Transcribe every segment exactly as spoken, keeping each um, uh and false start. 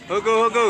Hugu, hugu.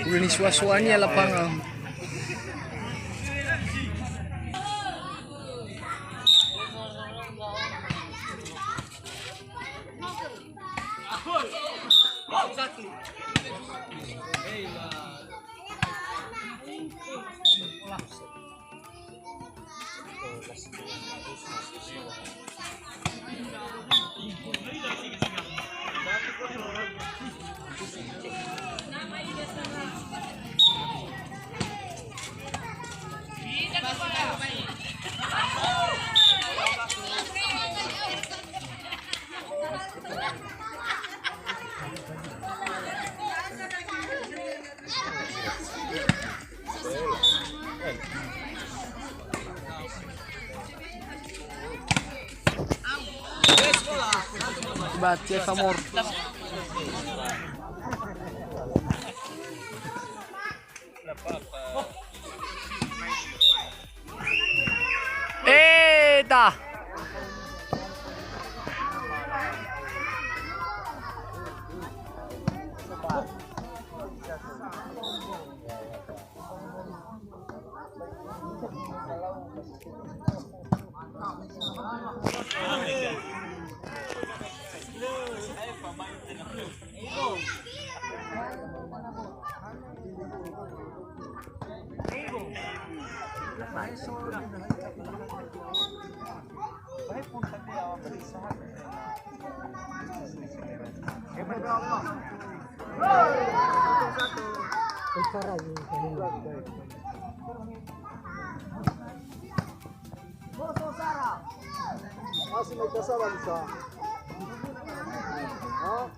Uli ni sua-suania lapangan. Ba, C F Amor. Eta. Masih mai kasara bisa. Ha?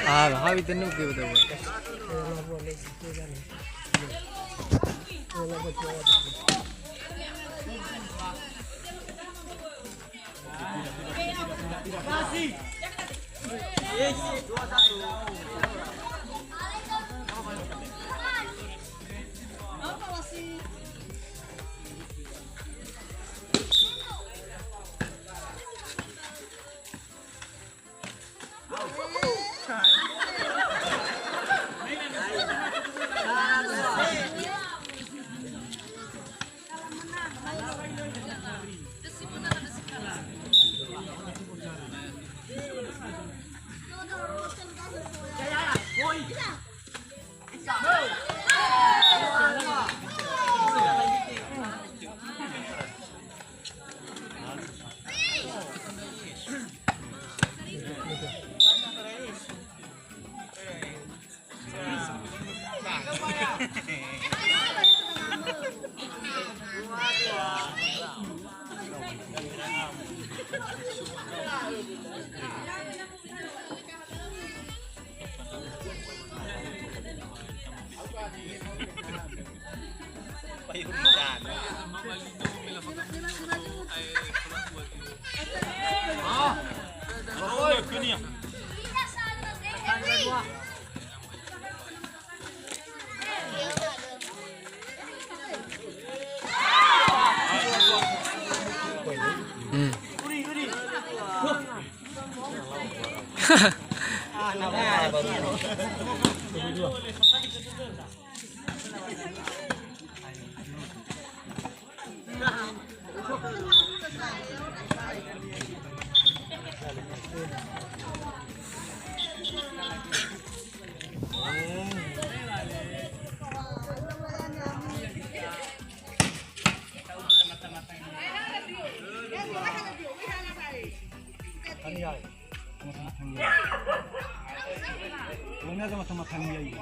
Ah, hawi tenuk dia betul. Hmm. Taniai. Sama-sama taniai. Pokoknya sama-sama taniai.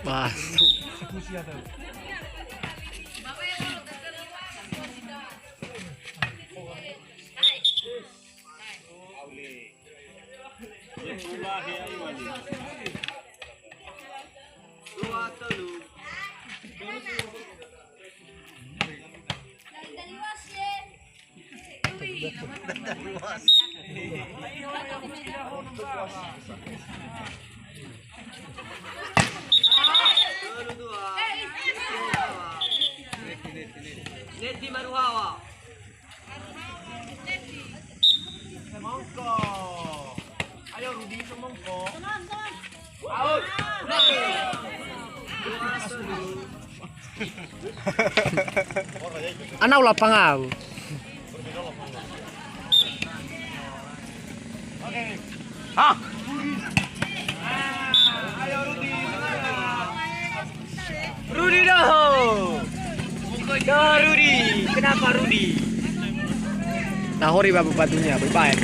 Wah. Eksekusi ada. Neti Maruhawa. Semongko. Ayo Rudi, semongko. Out. Ana ulah pangau. Oke. Ah. Rudi Doho. Doho Rudi. Kenapa Rudi? Nah, hori babu batunya, bye-bye.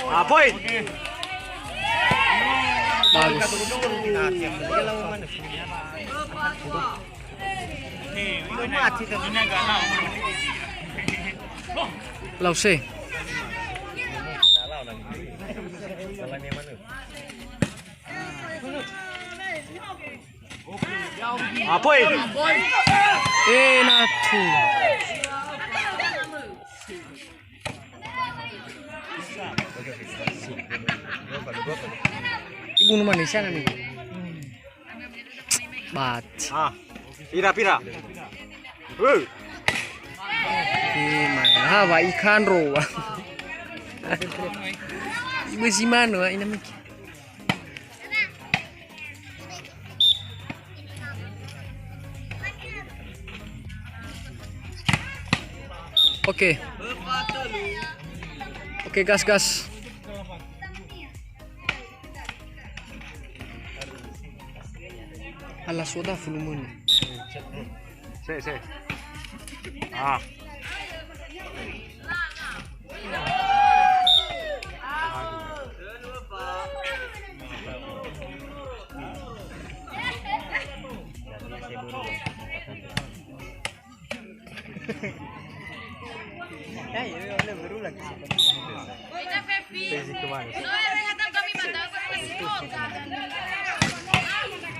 Ah, poin. Bagus. Lau se. Ah, poin. Eh, natu. Ibu nu Malaysia nani. Bat. Ah. Pira, pira. Woi. Eh, mai. Ha, wa ikan ro. Ibu si mano, ah, ina miki. Oke. Oke, gas, gas. Alas soda fulu menit. Se, se. Ah.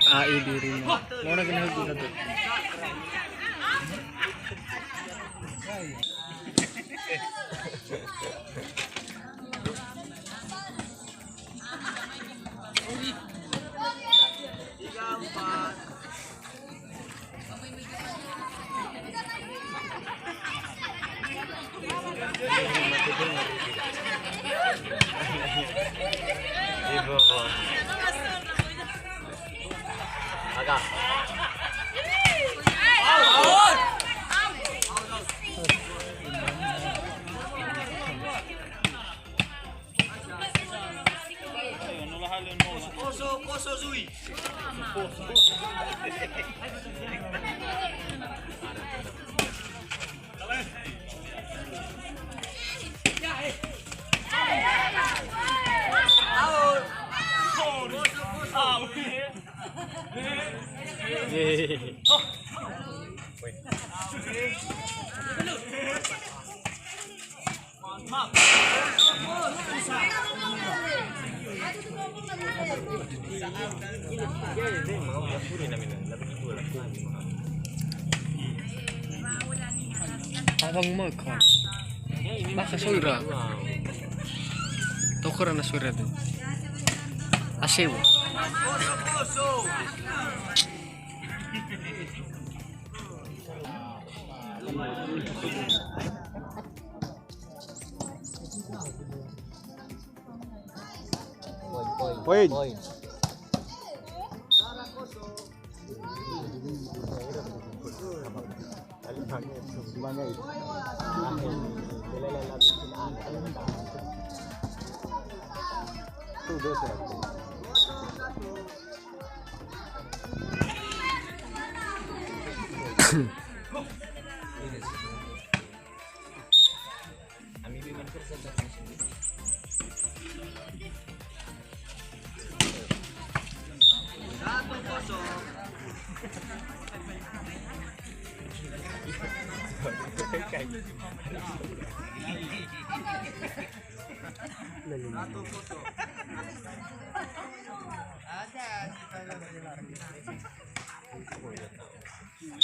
Ah, ini dirinya. Mau lagi naik juga tuh. Abang makan. Maka soira. Tokor ana soira tu. Asewa. Poin. Poin.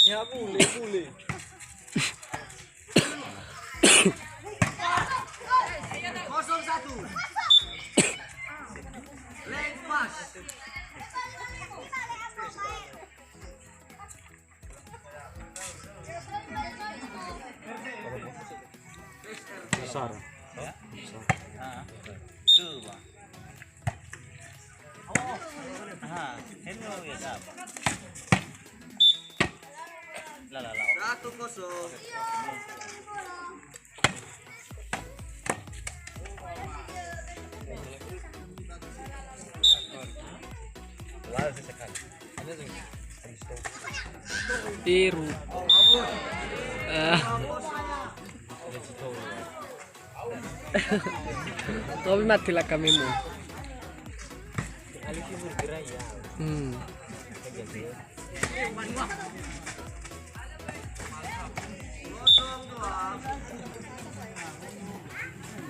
Ya, bule, bule. Kosong satu. Leng pas. Besar. Besar. Coba. Satu kosong. Iru. Ah. Tapi mati lah kami mu. Hmm.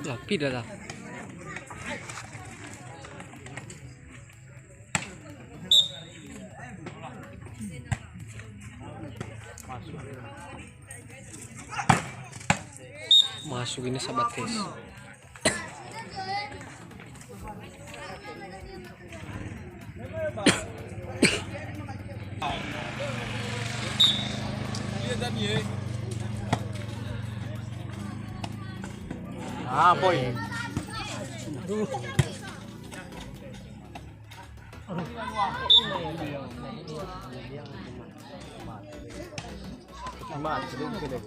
Lah, pida lah. Masuk ini sahabat, guys. Ah, poin. Mas, belum kena.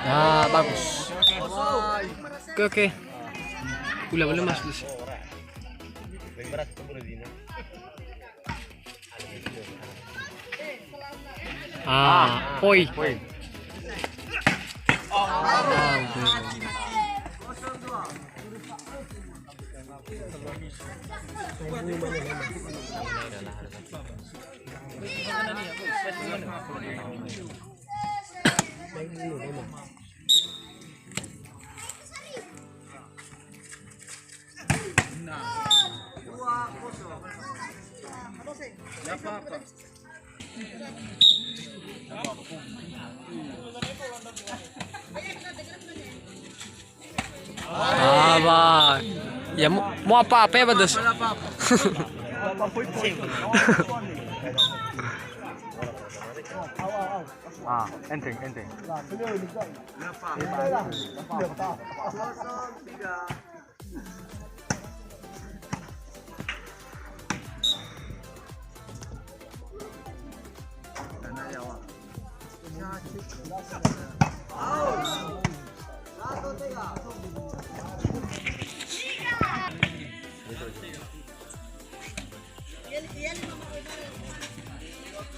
Ya, bagus. Oke, oke. Ulah, ulah, Mas, Mas. Ah, poi. Poi. Ah, udah. Aba. Ya, mo, mo apa-apa ya, Badas? Ah, enteng, enteng.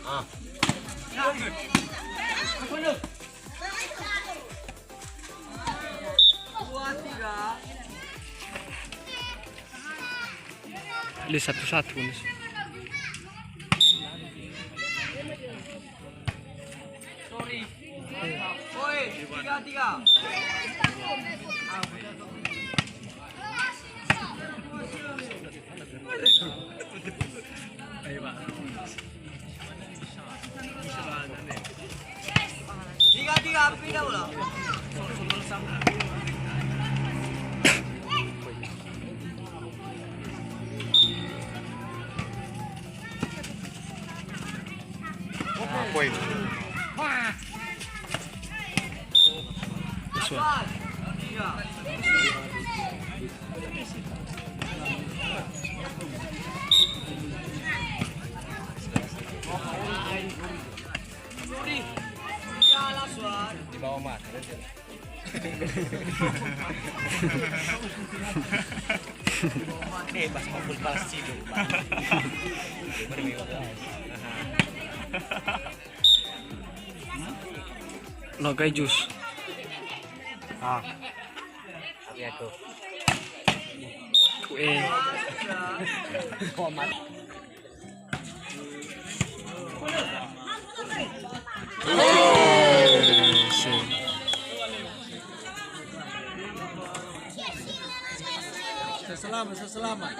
Ah. Dua, tiga. Ini satu-satu nih. Sorry. Oi, tiga, tiga. Ayo, Pak. Tiga, tiga, pindah bola. Ah, poin. Aswan. Di bawah mata. Eh, pas kumpul pas sidung, Pak. Bermewah. No gai jus. Ah. Tapi aku. Kue. Komat. Selamat, selamat.